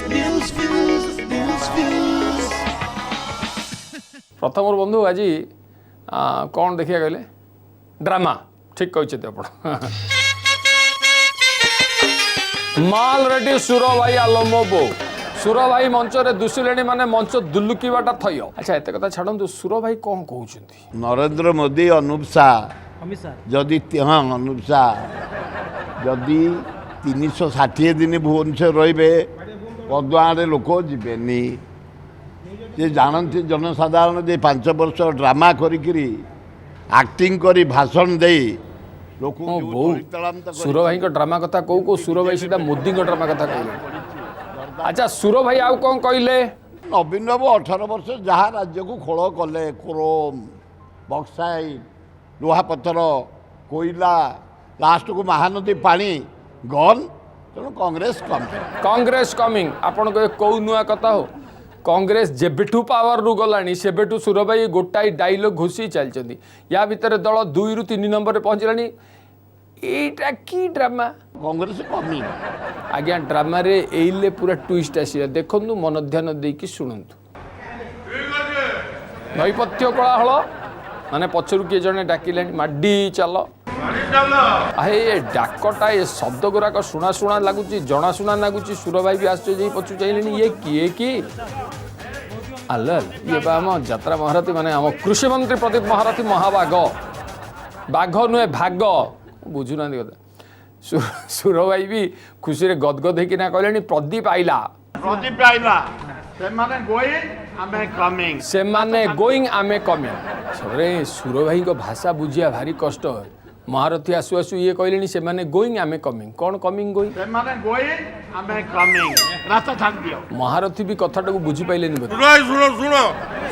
News fuse, news fuse. ପ୍ରଥମରୁ ବନ୍ଧୁ, ଆଜି କ'ଣ ଦେଖିବା କହିଲେ? ଡ୍ରାମା। ଠିକ୍ କହିଛନ୍ତି ଆପଣ। ମାଲ ରେଡି, ସୁର ଭାଇ ଆଲୋ ମୋ ବୋଉ। ସୁର ଭାଇ ମଞ୍ଚରେ ଦୁଶିଲେଣି, ମାନେ ମଞ୍ଚ ଦୁଲୁକିବାଟା ଥୟ। ଆଚ୍ଛା, ଏତେ କଥା ଛାଡ଼ନ୍ତୁ, ସୁର ଭାଇ କ'ଣ କହୁଛନ୍ତି? ନରେନ୍ଦ୍ର ମୋଦି, ଅନୁପ ଶାହ ଯଦି, ହଁ, ଅନୁପ ଶାହ ଯଦି 360 ଦିନ ଭୁବନେଶ୍ୱର ରହିବେ, ପଦୁଆଁରେ ଲୋକ ଯିବେନି। ସେ ଜାଣନ୍ତି ଜନସାଧାରଣ ଯେ 5 ବର୍ଷ ଡ୍ରାମା କରିକିରି, ଆକ୍ଟିଂ କରି, ଭାଷଣ ଦେଇ ଲୋକ ମୋ ବୋଉ, ସୁର ଭାଇଙ୍କ ଡ୍ରାମା କଥା କହୁ କହୁ ସୁର ଭାଇ ସିଧା ମୋଦିଙ୍କ ଡ୍ରାମା କଥା କହିଲେ। ଆଚ୍ଛା, ସୁର ଭାଇ ଆଉ କ'ଣ କହିଲେ? ନବୀନ ବାବୁ 18 ବର୍ଷ ଯାହା ରାଜ୍ୟକୁ ଖୋଳ କଲେ, କ୍ରୋମ୍, ବକ୍ସାଇଟ୍, ଲୁହାପଥର, କୋଇଲା, ଲାଷ୍ଟକୁ ମହାନଦୀ ପାଣି ଗନ୍। ତେଣୁ କଂଗ୍ରେସ କମିଂ। କଂଗ୍ରେସ କମିଂ। ଆପଣ କହିବେ, କୋଉ ନୂଆ କଥା ହଉ? କଂଗ୍ରେସ ଯେବେଠୁ ପାୱାରରୁ ଗଲାଣି, ସେବେଠୁ ସୁର ଭାଇ ଗୋଟାଏ ଡାଇଲଗ ଘୋଷି ଚାଲିଛନ୍ତି। ୟା ଭିତରେ ଦଳ 2ରୁ 3 ନମ୍ବରରେ ପହଞ୍ଚିଲାଣି। ଏଇଟା କି ଡ୍ରାମା? କଂଗ୍ରେସ କମିଂ। ଆଜ୍ଞା, ଡ୍ରାମାରେ ଏଇଲେ ପୁରା ଟୁଇଷ୍ଟ ଆସିଲା। ଦେଖନ୍ତୁ, ମନ ଧ୍ୟାନ ଦେଇକି ଶୁଣନ୍ତୁ। ନୈପଥ୍ୟ କୋଳାହଳ, ମାନେ ପଛରୁ କିଏ ଜଣେ ଡାକିଲେଣି, ମାଡ଼ି ଚାଲ। ଆହେ, ଏ ଡାକଟା, ଏ ଶବ୍ଦ ଗୁଡ଼ାକ ଶୁଣା ଶୁଣା ଲାଗୁଛି, ଜଣାଶୁଣା ଲାଗୁଛି। ସୁର ଭାଇ ବି ଆଶ୍ଚର୍ଯ୍ୟ ହେଇ ପଛକୁ ଚାହିଁଲେଣି, ଇଏ କିଏ କି? ଆଲ ଆଲ, ଇଏ ବା ଆମ ଯାତ୍ରା ମହାରଥୀ, ମାନେ ଆମ କୃଷିମନ୍ତ୍ରୀ ପ୍ରଦୀପ ମହାରଥୀ। ମହାବାଘ, ବାଘ ନୁହେଁ, ଭାଗ। ବୁଝୁନାହାନ୍ତି କଥା। ସୁର ଭାଇ ବି ଖୁସିରେ ଗଦଗଦ ହେଇକିନା କହିଲେଣି, ପ୍ରଦୀପ ଆଇଲା। ପ୍ରଦୀପ ଆଇଲା। ସେମାନେ ଗୋଇଂ, ଆମେ କମିଂ। ସେମାନେ ଗୋଇଂ, ଆମେ କମିଂ। ସରେ, ସୁର ଭାଇଙ୍କ ଭାଷା ବୁଝିବା ଭାରି କଷ୍ଟ। ମହାରଥୀ ଆସୁ ଆସୁ ଇଏ କହିଲେଣି, ସେମାନେ ଗୋଇଂ, ଆମେ କମିଂ। କ'ଣ କମିଂ ଗୋଇଂ? ସେମାନେ ଗୋଇଂ, ଆମେ କମିଂ, ରାସ୍ତା ଛାଡ଼ି ଦିଅ। ମହାରଥୀ ବି କଥାଟାକୁ ବୁଝିପାରିଲେନି ବୋଧେ। ଭାଇ, ଶୁଣ ଶୁଣ।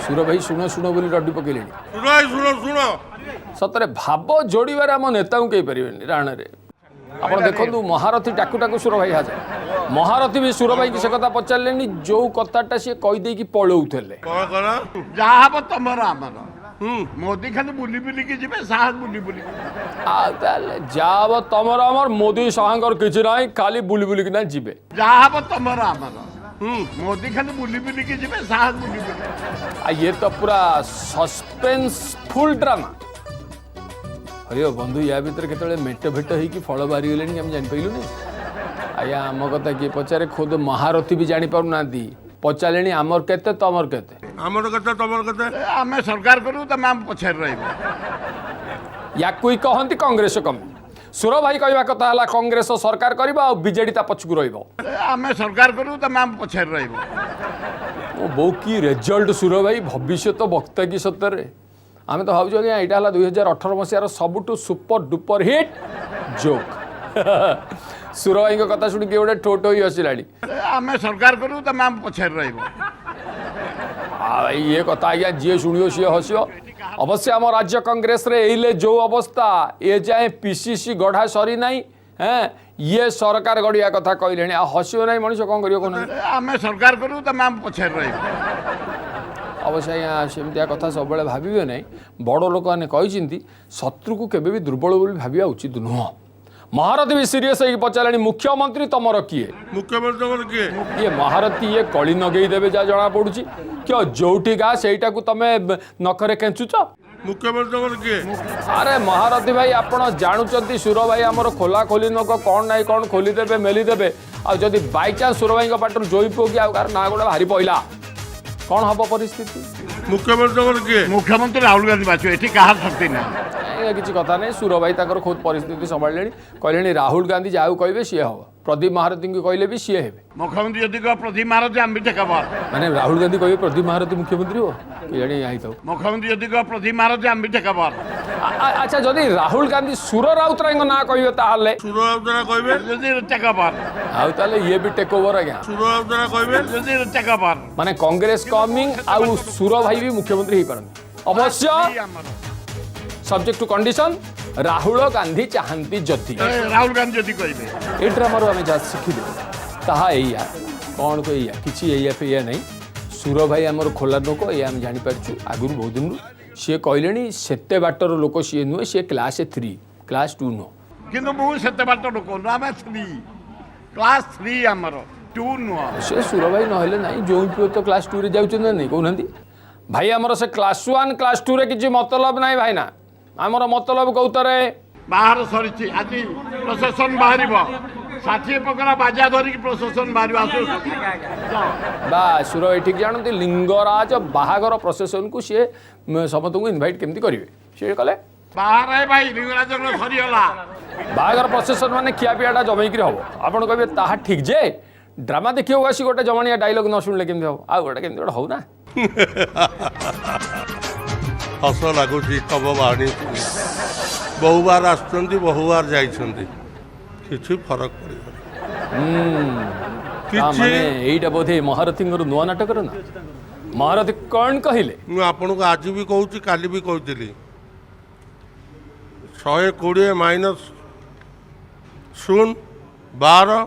ସୁର ଭାଇ ଶୁଣ ଶୁଣ ବୋଲି ରଡି ପକେଇଲେଣି। ଭାଇ, ଶୁଣ ଶୁଣ। ସତରେ ଭାବ ଯୋଡ଼ିବାରେ ଆମ ନେତାଙ୍କୁ କେହି ପାରିବେନି ରାଣରେ। ଆପଣ ଦେଖନ୍ତୁ, ମହାରଥୀ ଡାକୁ ଡାକୁ ସୁର ଭାଇ ହାଜର। ମହାରଥୀ ବି ସୁର ଭାଇକି ସେ କଥା ପଚାରିଲେନି, ଯୋଉ କଥାଟା ସିଏ କହିଦେଇକି ପଳଉଥିଲେ। କଣ କଣ? ଯାହା ହବ ତମର ଆମର। ମୋଦି ଖାଲି ବୁଲି ବୁଲିକି ଯିବେ, ଶାହ ବୁଲି ବୁଲିକି। ଆଉ ତାହେଲେ ଯାହା ହବ ତମର ଆମର, ମୋଦି ଶାହାଙ୍କର କିଛି ନାହିଁ, ଖାଲି ବୁଲି ବୁଲିକିନା ଯିବେ। ଯାହା ହବ ତମର ଆମର, ମୋଦି ଖାଲି ବୁଲି ବୁଲିକି ଯିବେ, ଶାହ ବୁଲି ବୁଲିକି। ଆଉ ଇଏ ତ ପୁରା ସସ୍ପେନ୍ସଫୁଲ୍ ଡ୍ରାମା। ହରିଓ ବନ୍ଧୁ, ୟା ଭିତରେ କେତେବେଳେ ମେଟ ଭେଟ ହେଇକି ଫଳ ବାହାରିଗଲେଣି ଆମେ ଜାଣିପାରିଲୁନି। ଆଜ୍ଞା, ଆମ କଥା କିଏ ପଚାରେ? ଖୋଦ ମହାରଥୀ ବି ଜାଣିପାରୁନାହାନ୍ତି। ପଚାରିଲେଣି, ଆମର କେତେ, ତମର କେତେ? ଆମର କେତେ, ତମର କେତେ? ଆମେ ସରକାର କରିବୁ, ତମେ ଆମ ପଛରେ ରହିବ। ୟାକୁ ହିଁ କହନ୍ତି କଂଗ୍ରେସ କମି। ସୁର ଭାଇ କହିବା କଥା ହେଲା, କଂଗ୍ରେସ ସରକାର କରିବ ଆଉ ବିଜେଡି ତା ପଛକୁ ରହିବ। ଆମେ ସରକାର କରିବୁ, ତମେ ଆମ ପଛରେ ରହିବ। ମୋ ବୋଉ, କି ରେଜଲ୍ଟ! ସୁର ଭାଇ ଭବିଷ୍ୟତ ବକ୍ତା କି ସତରେ? ଆମେ ତ ଭାବୁଛୁ ଆଜ୍ଞା, ଏଇଟା ହେଲା 2018 ମସିହାର ସବୁଠୁ ସୁପର ଡୁପର ହିଟ୍ ଜୋକ୍। ସୁର ଭାଇଙ୍କ କଥା ଶୁଣିକି ଗୋଟେ ଠୋ ଠୋ ହେଇ ହସିଲାଣି। ଆମେ ସରକାର କରିବୁ, ତମେ ଆମ ପଛରେ ରହିବ। ଆଉ ଇଏ କଥା ଆଜ୍ଞା, ଯିଏ ଶୁଣିବ ସିଏ ହସିବ। ଅବଶ୍ୟ ଆମ ରାଜ୍ୟ କଂଗ୍ରେସରେ ଏଇଲେ ଯୋଉ ଅବସ୍ଥା, ଏ ଯାଏଁ ପିସିସି ଗଢ଼ା ସରିନାହିଁ, ହେଁ, ଇଏ ସରକାର ଗଢ଼ିବା କଥା କହିଲେଣି। ଆଉ ହସିବ ନାହିଁ ମଣିଷ, କ'ଣ କରିବ କହୁନାହାନ୍ତି? ଆମେ ସରକାର କରିବୁ, ତମେ ଆମ ପଛରେ ରହିବ। ଅବଶ୍ୟ ଆଜ୍ଞା, ସେମିତିଆ କଥା ସବୁବେଳେ ଭାବିବେ ନାହିଁ। ବଡ଼ ଲୋକମାନେ କହିଛନ୍ତି, ଶତ୍ରୁକୁ କେବେ ବି ଦୁର୍ବଳ ବୋଲି ଭାବିବା ଉଚିତ ନୁହଁ। ମହାରଥୀ ବି ସିରିୟସ୍ ହେଇକି ପଚାରିଲେଣି, ମୁଖ୍ୟମନ୍ତ୍ରୀ ତମର କିଏ? ମୁଖ୍ୟମନ୍ତ୍ରୀ ତମର କିଏ? ଇଏ ମହାରଥୀ ଇଏ କଳି ନଗେଇ ଦେବେ ଯାହା ଜଣା ପଡୁଛି। କି ଯୋଉଠି ଗା ସେଇଟାକୁ ତମେ ନଖରେ କେଞ୍ଚୁଛ। ମୁଖ୍ୟମନ୍ତ୍ରୀ ତମର କିଏ? ଆରେ ମହାରଥୀ ଭାଇ, ଆପଣ ଜାଣୁଛନ୍ତି ସୁର ଭାଇ ଆମର ଖୋଲା ଖୋଲି ନକ, କ'ଣ ନାହିଁ କ'ଣ ଖୋଲିଦେବେ, ମେଲିଦେବେ। ଆଉ ଯଦି ବାଇଚାନ୍ସ ସୁର ଭାଇଙ୍କ ପାଟିରୁ ଜୋଇ ପୁଅ କି ଆଉ କାହାର ନାଁ ଗୁଡ଼ା ବାହାରି ପଇଲା, କ'ଣ ହବ ପରିସ୍ଥିତି? ମୁଖ୍ୟମନ୍ତ୍ରୀ ତମର କିଏ? ମୁଖ୍ୟମନ୍ତ୍ରୀ ରାହୁଲ ଗାନ୍ଧୀ ବାଛିବ, ଏଠି କାହାର ଶକ୍ତି ନାହିଁ। ନାଇଁ, କିଛି କଥା ନାହିଁ। ସୁର ଭାଇ ତାଙ୍କର ଖୁଦ ପରିସ୍ଥିତି ସମ୍ଭାଳିଲେଣି। କହିଲେଣି, ରାହୁଲ ଗାନ୍ଧୀ ଯାହାକୁ କହିବେ ସିଏ ହବ। ପ୍ରଦୀପ ମହାରଥୀଙ୍କୁ କହିଲେ ବି ସିଏ ହେବେ। ମୁଖ୍ୟମନ୍ତ୍ରୀ ଯଦି କହିବ ପ୍ରଦୀପ ମହାରଥୀ, ଆମେ ବି ଟେକା। ମାନେ ରାହୁଲ ଗାନ୍ଧୀ କହିବେ ପ୍ରଦୀପ ମହାରଥୀ ମୁଖ୍ୟମନ୍ତ୍ରୀ ହବ? କେଜାଣି, ହେଇଥାଉ। ମୁଖ୍ୟମନ୍ତ୍ରୀ ଯଦି କହିବ ପ୍ରଦୀପ ମହାରଥୀ, ଆମେ ବି ଟେକା। ଆଚ୍ଛା, ଯଦି ରାହୁଲ ଗାନ୍ଧୀ ସୁର ରାଉତରାୟଙ୍କ ନାଁ କହିବେ ତାହେଲେ? ସୁର ରାଉତରାୟ କହିବେ। ଯଦି ଟେକା। ଆଉ ତାହେଲେ ଇଏ ବି ଟେକ୍ ଓଭର ଆଜ୍ଞା। ସୁର ରାଉତରାୟ କହିବେ। ଯଦି ଟେକା। ମାନେ କଂଗ୍ରେସ କମିଂ ଆଉ ସୁର ଭାଇ ବି ମୁଖ୍ୟମନ୍ତ୍ରୀ ହେଇପାରନ୍ତି। ଅବଶ୍ୟ ଆମର subject to condition, Rahul Gandhi ଚାହାନ୍ତି ଯଦି। ରାହୁଲ ଗାନ୍ଧୀ ଯଦି କହିବେ। ଏ ଡ୍ରାମାରୁ ଆମେ ଯାହା ଶିଖିଲୁ ତାହା ଏଇଆ। କ'ଣ ଏଇଆ? କିଛି ଏଇଆ ଫେଇଆ ନାହିଁ। ସୁର ଭାଇ ଆମର ଖୋଲା ଲୋକ, ଏଇଆ ଆମେ ଜାଣିପାରିଛୁ ଆଗରୁ ବହୁତ ଦିନରୁ। ସିଏ କହିଲେଣି, ସେତେ ବାଟର ଲୋକ ସିଏ ନୁହେଁ, ସିଏ କ୍ଲାସ୍ 3, କ୍ଲାସ୍ 2 ନୁହଁ। କିନ୍ତୁ ମୁଁ ସେତେ ବାଟ ଲୋକ ନୁହଁ, ଆମେ 3, କ୍ଲାସ୍ 3 ଆମର। ଟୁ ନୁହଁ। ସେ ସୁର ଭାଇ ନହେଲେ ନାହିଁ, ଯେଉଁ ପୁଅ ତ କ୍ଲାସ୍ ଟୁରେ ଯାଉଛନ୍ତି ନା ନାହିଁ କହୁନାହାନ୍ତି ଭାଇ? ଆମର ସେ କ୍ଲାସ୍ ୱାନ୍ କ୍ଲାସ୍ ଟୁରେ କିଛି ମତଲବ ନାହିଁ ଭାଇନା। ଆମର ମତଲବ କଉତରେ। ବାହାର ସରିଛି, ଆଜି ପ୍ରସେସନ ବାହାରିବ। 60 ପକରା ବାଜା ଧରିକି ପ୍ରସେସନ ବାହାରିବ। ଆସୁ। ବା ସୁର ଭାଇ ଠିକ୍ ଜାଣନ୍ତି, ଲିଙ୍ଗରାଜ ବାହାଘର ପ୍ରସେସନକୁ ସିଏ ସମସ୍ତଙ୍କୁ ଇନଭାଇଟ୍ କେମିତି କରିବେ ସିଏ କଲେ। ବାହାର ଭାଇ, ଲିଙ୍ଗରାଜଙ୍କର ସରିଗଲା। ବାହାଘର ପ୍ରସେସନ ମାନେ ଖିଆପିଆଟା ଜମେଇକିରି ହବ। ଆପଣ କହିବେ ତାହା ଠିକ୍ ଯେ, ଡ୍ରାମା ଦେଖିବାକୁ ଆସି ଗୋଟେ ଜମାଣିଆ ଡାଇଲଗ ନ ଶୁଣିଲେ କେମିତି ହବ? ଆଉ ଗୋଟେ କେମିତି ଗୋଟେ ହଉ ନା। ହସ ଲାଗୁଛି ତମ ବାଣୀ ଶୁଣି। ବହୁବାର ଆସୁଛନ୍ତି, ବହୁବାର ଯାଇଛନ୍ତି, କିଛି ଫରକ ପଡ଼ିବନି। ତା କିଛି ମାନେ ଏଇଟା ବୋଧେ ମହାରଥୀଙ୍କର ନୂଆ ନାଟକର ନା? ମହାରଥୀ କ'ଣ କହିଲେ? ମୁଁ ଆପଣଙ୍କୁ ଆଜି ବି କହୁଛି, କାଲି ବି କହିଥିଲି, 120 ମାଇନସ୍ 0 12,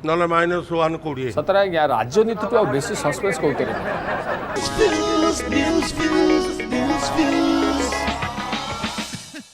ନହେଲେ ମାଇନସ୍ 1 20। ସତରେ ଆଜ୍ଞା, ରାଜନୀତିଠୁ ଆଉ ବେଶୀ ସସ୍ପେନ୍ସ କହୁଥିଲେ। News, news, news.